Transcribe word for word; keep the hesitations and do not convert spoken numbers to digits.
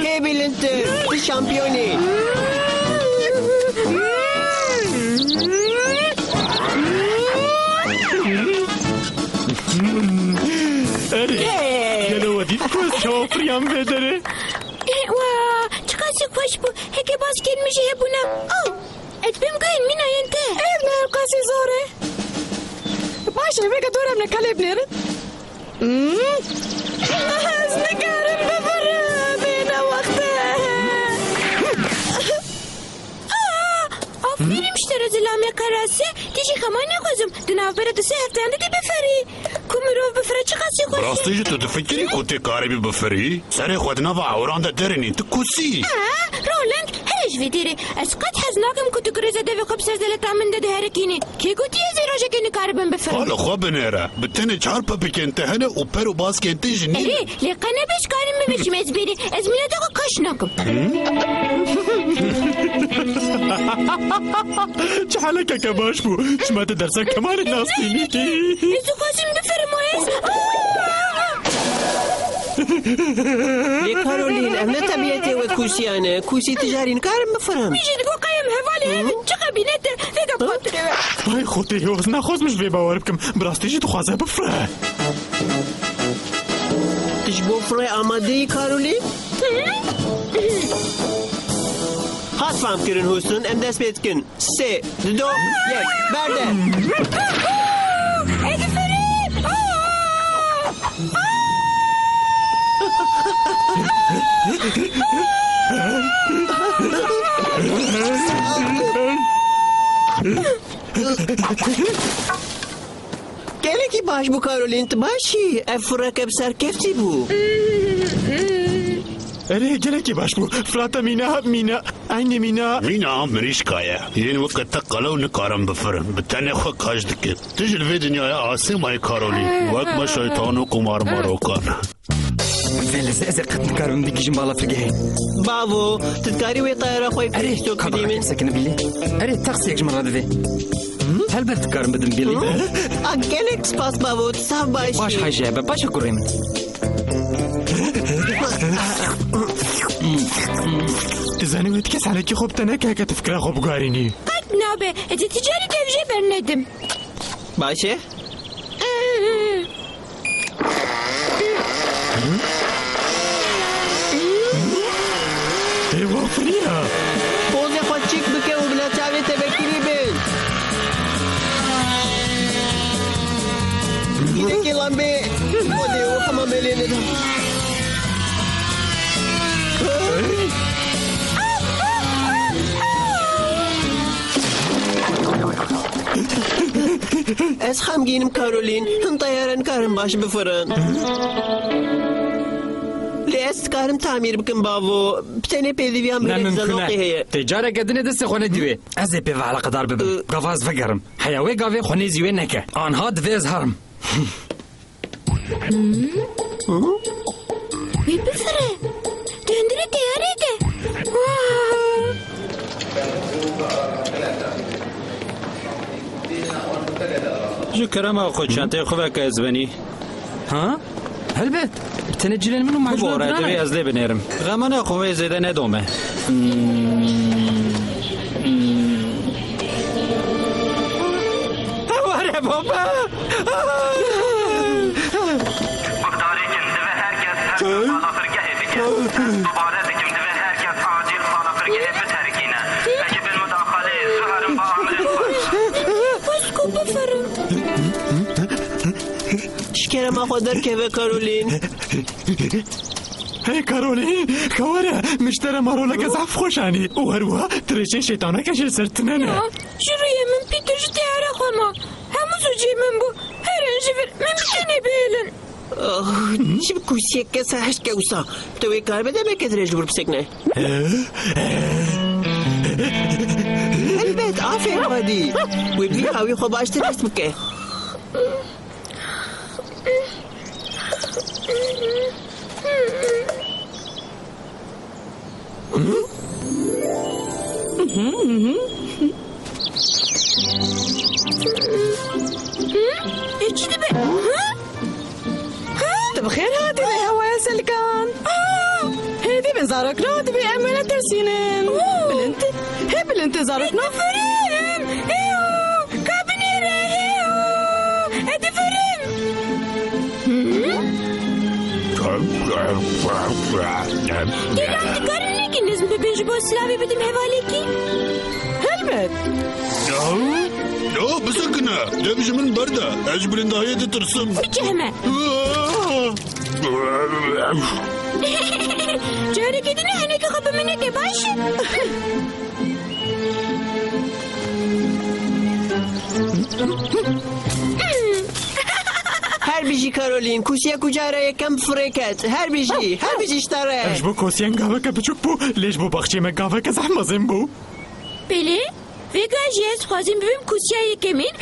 Kê bilindtir? Tu şampiyonî. Erê, gelo we dît ku ez çawa firiyam vê derê? Eh, wa, çiqasî xweş bû. Heke baskên min jî hebûna. Oh, ez bim guhin mîna yên te. Ev ne ew qasî zor e. Baş e, vêga dora min e, ka lê binêrin. Hmm? Ez nikarim bifirim, bêne wexte. Aa, aferîn ji te re zilamê qerase. Tê jî xema nexwazim. Di navbera du sê hefteyan de dê biferî. Ku mirov bifire çiqasî xweş e. Bi rastî jî tu difikirî ku tê karibî bifirî? Serê xwe di nava ewran de derênî, tu kusî. Aa, Roland, here ji vê derê. Ez qet hez nakim ku tu girêza devê xwe bi ser zeleta min de diherikînî. Kê gotiye ez ê rojekê nikaribim bifirim? Xwe li xwe binêre. Bi tenê çar pepikên te hene û per û baskên te jî nîne. Erê, lê qe nebe ji karim bibe ji me ez bêrî. Ez mîna te xwe kaş nakim. Çi helekeke baş bû. Çima tu dersa kemanê nas tînî kî? Ez dixwazim bifirim û ez. Lê Karolîn, ev ne tebîetê we kûsiyan e. Kûsî tijarî nikarin bifirin. Min jî digot qeyim hevalê hev in. Çi qebîne te, vêga patirê we. Vay xotê, ez naxwazim ji vê bawer bikim. Bi rastî jî dixwaze bifire. Tu ji bo firê amade yî, Karolîn? Hat fam kirin Hûstin, em dest pê dikin. Sê, dido, yek, berde. Ez difirim. Gelekî baş bû Karolîn, tu baş î? Ev fireke bi serkeftî bû. Erê, gelekî baş bû. Firate mîna, mîna. Eynî mîna. Mîna mirîşka ye. Yên weke te qelew nikarin bifirin. Bi tenê xwe kaş dikin. Tu ji li vê dinyayê asê mayî Karolîn. Wek me şeytan û kumarmarokan. Vêleze ez ê qet nikarim bigihîjim balafirgehê. Bavo, tu dikarî wê tayara xwe Erê, pêştok ka bidî min? Sekine bîlê. Erê, taksiyek ji min re divê. Helbet dikarim bidim bîlê. A, gelek spas bavo, tu sav baş. Baş hajê be, baş kurê min. Tu zanî wê ti kes helekî xwe bi te neke heke tu fikra xwe biguherînî. Qet nabe, ez ê ti carî dev jê bernedim. Baş e? Ê, wa firiya. Pozê xwe çîk bike û bila çavê te vekirî bin. Pîrekê lambê modê û hema melê neda. Ez xemgîn im Karolîn. Hin teyare nikarin baş bifirin. Lê ez dikarim tamîr bikim bavo. Bi tenê pêdiviya min Ne rê mimkun dizeloqê e. Heye. Tê careke dinê destê xwe nedî wê. Ez ê pê ve eleqedar bibim. Ü. Gava ez vegerim. Heya wê gavê xwe nêzî wê neke. Anha divê ez herim. Wê bifire. Di hundirê teyarê de. Wow! Ji kerema xwe çenteyê xwe veke ez benî. Ha? Helbet. Bi tenê cilên min û macûna Bibore, divê ez lê binêrim. Xemana xwe wê zêde nedome. Were baba! Guhdarê kin, divê her kes her balafirgehê bike. Ez dubare dikim, divê her kes acîl balafirgehê biterikîne. Ekîbên mudaxaleyê zû herin ba amirên xwe. Xwest ku bifirim. Ji kerema xwe derkeve Karolîn. Hey Karolîn, xewere, min ji te re maroleke zehf xweş anî. Û her wiha tirêçên şeytaneke jî li ser tine ne. Ya, ji rûyê min Pîter ji teyara xwe ma. Hemû sûcê min bû. Herin ji vir, min bi tenê bihêlin. Ah, çi bi kursiyeke serhişk e wisa. Tu wê karibe demeke dirêj li wir bisekine. Helbet, afê Wadî. Wê bi vî hawî xwe baştir his bike. Ê, çi dibe? Ha? Ha? Tu bi xêr hatî rêhewaya Selikan. Aa! Hêdî Te zarok na? Difirim! Heyo! Ka binêre! Heyo! Ez difirim! Hı? Gelan dikarin nekî nizm bibin ji bo silavê bidim hevalekî? Helbet. Ya, ya, bisekine. Dev ji min berde. Ez ji bilindahiyê ditirsim. Bicehme. Carekê din hinekî xwe bi min neke, baş e? Her bijî Karolîn, kusiya ku cara yekem firê ket. Her bijî, her bijî ji te re. Ji bo kosiyên gaveke biçûk bû, lê ji bo baxçeyê me gaveke zehf mezin bû. Belê, vêga jî ez dixwazim bibim kusiya yekemîn.